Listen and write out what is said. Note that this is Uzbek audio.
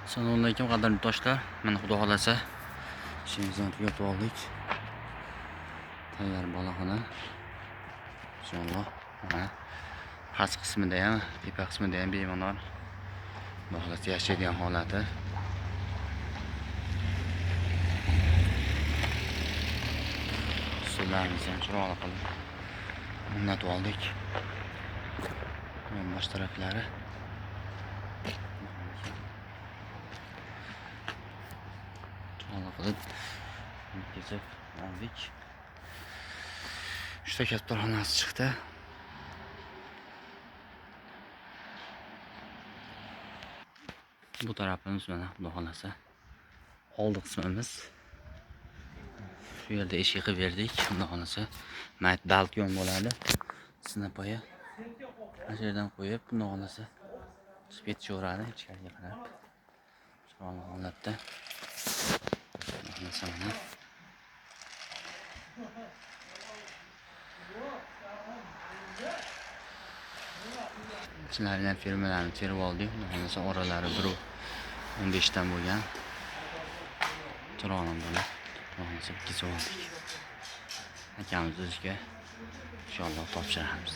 Assalomu alaykum, qadrli do'stlar. Mana, xudo xolasa, ishimizni tugatib oldik. Tayyor boloxona. Inshaalloh, mana past qismida ham, tepa qismida ham bemalol, xudo xolasa, yashaydigan holati. Stullarimizni ham chiroyli qilib o'rnatib oldik. Bosh taraflari. Chiroyli qilib kesib oldik. Uchta kaptarxonasi chiqdi. Bu tarafimiz mana, xudo xolasa, oldi qismimiz. Shu yerda eshik qilib berdik. Xudo xolasa, mayt balkon bo'ladi. Sinapoya. Mana shu yerdan qo'yib, xudo xolasa, chiqib ketishaveradi ichkariga qarab. Chiroyli holatda. Xudo xolasa, mana. Ichilaridan firmalarni terib oldik. Xudo xolasa, oralari 1.15 dan bo'lgan. Chiroyli bo'lib, xudo xolasa, bitkazib oldik. Akamiz o'ziga inshaalloh topshiramiz.